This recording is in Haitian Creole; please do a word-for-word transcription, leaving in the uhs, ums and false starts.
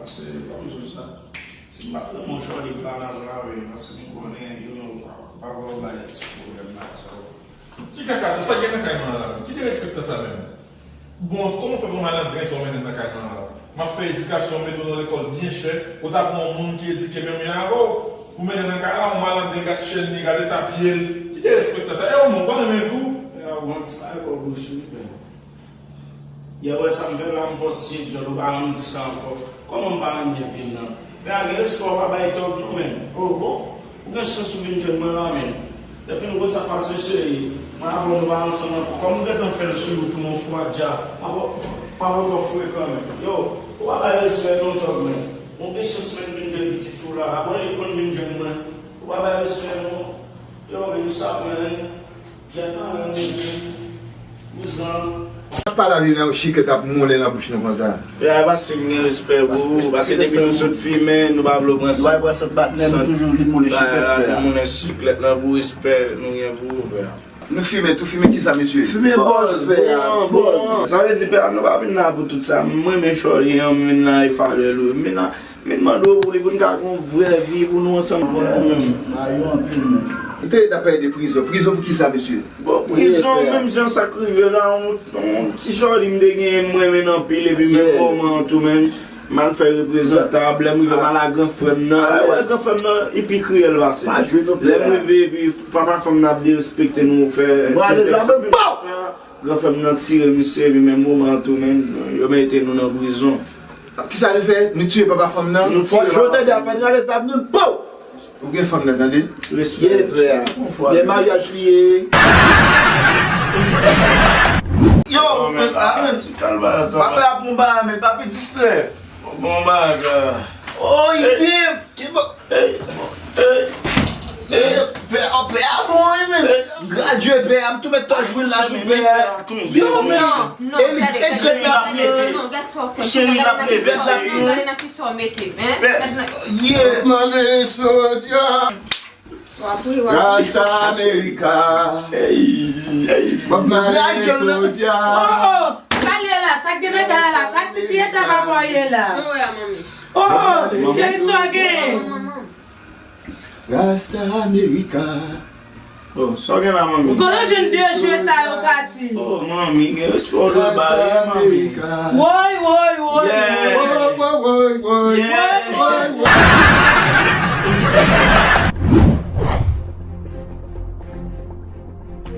Paske, kòm sou sa, si m pa t renmen yon chòlè, m pa nan lave, paske m konnen, you know, pa, pa ba w bay ti pwoblèm la, so. Ki kaka sa, sa gen nan kay mwen la? Ki derespektan sa menm? Bon, kòman fè pou malandren sa w mennen nan kay mwen la? M ap fè edikasyon, mete w nan lekòl byen chè, ou ta pran yon moun ki edike menm jan avè w, ou mennen nan kay la, yon malandren, gad chèn li, gad eta pye l. Ki derespektan sa? E w menm, ou pa renmen vi w? Pè a, ou manti pa ekò bouch ou, pè. Yè wè sa m fè la, m fè w siye dyòl, ou pa janm di sa ankò. Kòman m pa renmen vi m nan? Pè a, gen respè w pa bay tòg non, menn. Oh, bon. Ou gen chans ou vin jwenn mwen la, menn. Lè fini, ou konn sa k pase, cheri. Mwen avè w, nou pa ansanm ankò. Kòm m gentan fè l sou ou tou, yon fwa dja. M ap, m ap twò frekan, menn. Yo, ou pa bay respè non, tòg, menn. Ou gen chans, menn, vin jwenn pitit fi w la. Apre, li konn vin jwenn mwen. Ou pa bay respè non. Yo, men nou sa, menn. Ap pale avè nou, chikèt ap moulen nan bouch nou konsa. Pè a, paske m gen respè pou ou, paske depi nou sot fimen, nou pa vle w pran sant. Nou pa pran sant patnè, nou toujou vin moulen chikèt, pè a. Nou moulen chikèt la pou respè nou gen pou ou, pè a. Nou fimen, tou fimen kisa, mesye? Fimen bòz, pè a, bòz. Sa vle di, pè a, nou pa vin la pou tout sa. M renmen chòlè an, m vin la e falè l wi. M vin la, m vin mande w pou li, pou n ka gen yon vrè vi, pou nou ansanm. Mwen menm. Sa yo anpil, menm. M te ret ap pale de prizon. Prizon pou kisa, mesye? Bon, prizon, menm jan sa k rive la, yon, yon ti chòlè m te genyen, m renmen l anpil, epi menm moman an tou, menm, m al fè reprezantan, lè m rive, m al a gran frè m nan, wè, gran frè m nan, li pi kriyèl pase m. Lè m rive, epi papa fanm nan ap derespekte nou, fè, gran frè m nan tire misye, epi menm moman an tou, menm, yo mete nou nan prizon. Kisa nou fè? Nou tiye papa fanm nan? Nou tiye papa fanm nan. Ou gen fanm nan, tande? Respè. Ye, frè. Gen maryaj li ye. Yo, men, a, men, ti kalba sa. Papa ap bon bagay, men, papi distrè. Bon bagay. Oh, li gen, ki bo- Ey, ey, ey. Pè, oh, pè a bon, wi, men. Gradye pè a, m tou met tòch bwil la sou pè a. Yo, men. Non, non, gade, gade, gade, non, gade sa w fè. Cheri, l ap leve, cheri. Gade nan ki sa w mete m, hein? Gade nan. Yeah. Mande sodya. W ap ri, w ap ri. Rasta America. Ey, ey. Bob Marley sodya. Oh, sa l ye la, sa k gen nan kay la, pati pye ta pa pa ye la. Jan w wè a, manmi. Oh, cheri, sa w gen? Rasta America. Oh, sa w gen la, manmi? Kote w jwenn de je sa yo pati? Oh, manmi, gen respè w dwe ba yo, manmi. Woy, woy, woy, woy. Yeah. Woy, woy, woy, woy. Yeah.